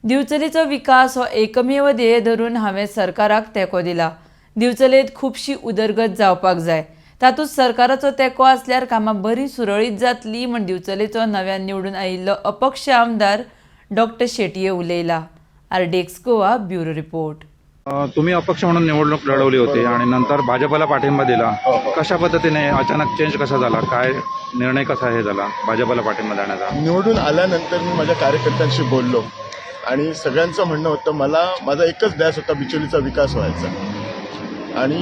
दिवचलेचो विकास हो एकमेव ध्येय धरून हांवें सरकाराक तेंको दिला. दिवचलेंत खुबशी उदरगत जावपाक जाय, तातूंत सरकाराचो तेंको आसल्यार कामां बरीं सुरळीत जातलीं म्हूण दिवचलेचो नव्यान निवडून आयिल्लो अपक्ष आमदार डॉक्टर शेटये उलयला. RDX Goa, bureau report. तुम्ही अपक्ष म्हणून निवडणूक लढवली होती आणि नंतर भाजपला पाठिंबा दिला. कशा पद्धतीने अचानक चेंज कसा झाला? काय निर्णय कसा हे झाला भाजपला पाठिंबा देण्याचा? निवडून आल्यानंतर मी माझ्या कार्यकर्त्यांशी बोललो आणि सगळ्यांचं म्हणणं होतं, मला माझा एकच ध्यास होता, बिचोलीचा विकास व्हायचा. आणि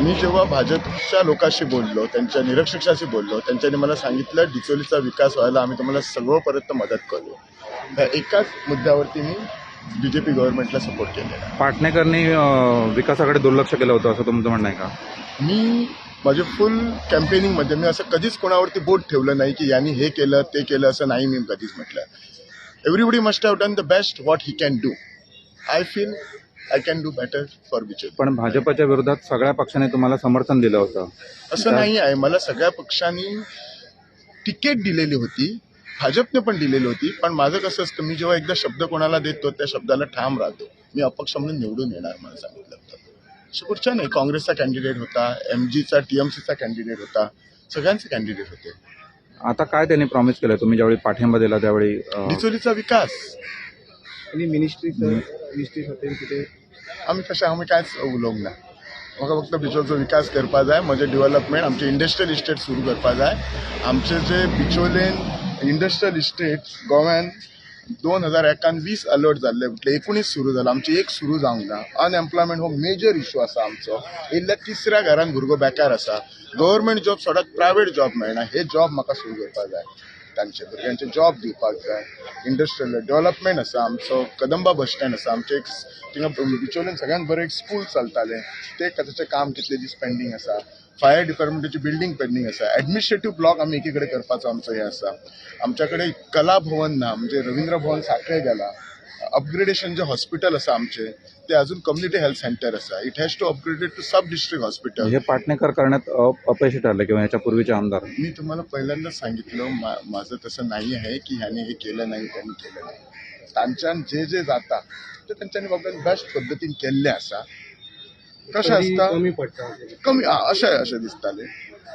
मी जेव्हा भाजपच्या लोकांशी बोललो, त्यांच्या निरीक्षकाशी बोललो, त्यांच्यानी मला सांगितलं, डिचोलीचा विकास व्हायला आम्ही तुम्हाला सर्वपर्यंत मदत करू. ह्या एकाच मुद्द्यावरती मी बीजेपी गव्हर्नमेंटला सपोर्ट केलेला आहे. पाटणेकरनी विकासाकडे दुर्लक्ष केलं होतं असं तुमचं म्हणणं आहे का? मी माझे फुल कॅम्पेनिंगमध्ये मी असं कधीच कोणावरती बोट ठेवलं नाही की यांनी हे केलं, ते केलं, असं नाही मी कधीच म्हटलं. Everybody must have done the best what he can do. I feel I can do better for Bicholi. पण भाजपच्या विरोधात सगळ्या पक्षाने तुम्हाला समर्थन दिलं होतं. असं नाही आहे. मला सगळ्या पक्षांनी तिकीट दिलेली होती, भाजपने पण दिलेली होती. पण माझं कसं असतं, मी जेव्हा एकदा शब्द कोणाला देतो, त्या शब्दाला ठाम राहतो. मी अपक्ष म्हणून निवडून येणार मला सांगितलं होतं. असं कुठच्या नाही, काँग्रेसचा कॅन्डिडेट होता, एमजीचा, टीएमसीचा कॅन्डिडेट होता, सगळ्यांचे कॅन्डिडेट होते. आता काय त्यांनी प्रॉमिस केलं तुम्ही ज्यावेळी पाठिंबा दिला त्यावेळी? डिचोलीचा विकास. आणि मिनिस्ट्री सर, मिनिस्ट्री होते तिथे. आमी तशें आमी कांयच उलोवंक ना. म्हाका फक्त बिचोलचो विकास करपा जाय, म्हजें डेव्हलपमेंट, आमचें इंडस्ट्रियल इस्टेट सुरू करपा जाय. आमचे जे बिचोलेन इंडस्ट्रियल इस्टेट गोव्यान 2001न 20 अलर्ट जाल्ले, म्हटल्यार 19 सुरू जाला, आमचे एक सुरू जावंक ना. अनएम्प्लॉयमेंट हो मेजर इशू आसा आमचो. इल्ल्या तिसऱ्या घरान भुरगो बेकार आसा. गव्हर्मेंट जॉब सोडात, प्रायवेट जॉब मेळना. हे जॉब म्हाका सुरू करपा जाय, तांचे भुरग्यांचे जॉब दिवपाक जाय. इंडस्ट्रियल डेव्हलपमेंट आसा आमचो, कदंबा बस स्टँड आसा आमचें. एक थिंगा बिचोलीन सगळ्यात बरें एक स्कूल चलतालें, ते ताचें काम कितले दीस पेंडींग आसा. फायर डिपार्टमेंटाची बिल्डींग पेंडींग आसा. एडमिनिस्ट्रेटीव ब्लॉक आमी एकी कडेन करपाचो आमचो हें आसा. आमच्या कडेन कला भवन ना, म्हणजे रवींद्र भवन साखळे गेला. अपग्रेडेशन जे हॉस्पिटल आसा आमचें, ते अजून कम्युनिटी हेल्थ सेंटर आसा. It has to upgraded to sub district hospital. हे पाटणेकर करण्यात अपयशी ठरले किंवा याच्या पूर्वीचे आमदार? मी तुम्हाला पहिल्यांदाच सांगितलं, माझं तसं नाही आहे की ह्याने हे केलं नाही, त्यांनी केलं नाही. तांच्यान जे जे जाता ते तेंच्यांनी बाबा बेस्ट पद्दतीन केल्लें आसा. कशें आसता, कमी पडटा. कमी अशें अशें दिसतालें.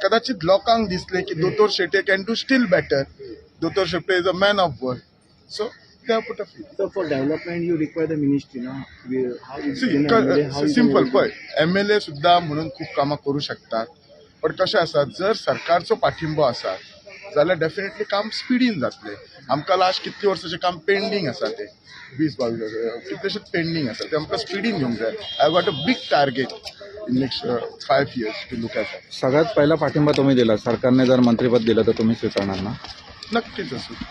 कदाचित लोकांक दिसलें की दोतोर Shetye can do still better. दोतोर Shetye is a man of word, so they put a feel. So for development you require the ministry ना? How you simple, पळय, एमएलए सुद्दां म्हणून खूब कामां करूं शकतात, पण कशें आसा, जर सरकारचो पाठिंबो आसा जाल्यार डेफिनेटली काम स्पिडीन जातलें. आमकां लास्ट कितलीं वर्सांचें काम पेंडींग आसा, तें 20-22 कितलेशेच पेंडींग आसा, तें आमकां स्पिडीन घेवंक जाय. I got a big target in next 5 years to look at. सगळ्यात पहिला पाठिंबा तुम्ही दिला. सरकारने जर मंत्रिपद दिलं तर तुम्ही स्वीकारणार ना? नक्कीच असू.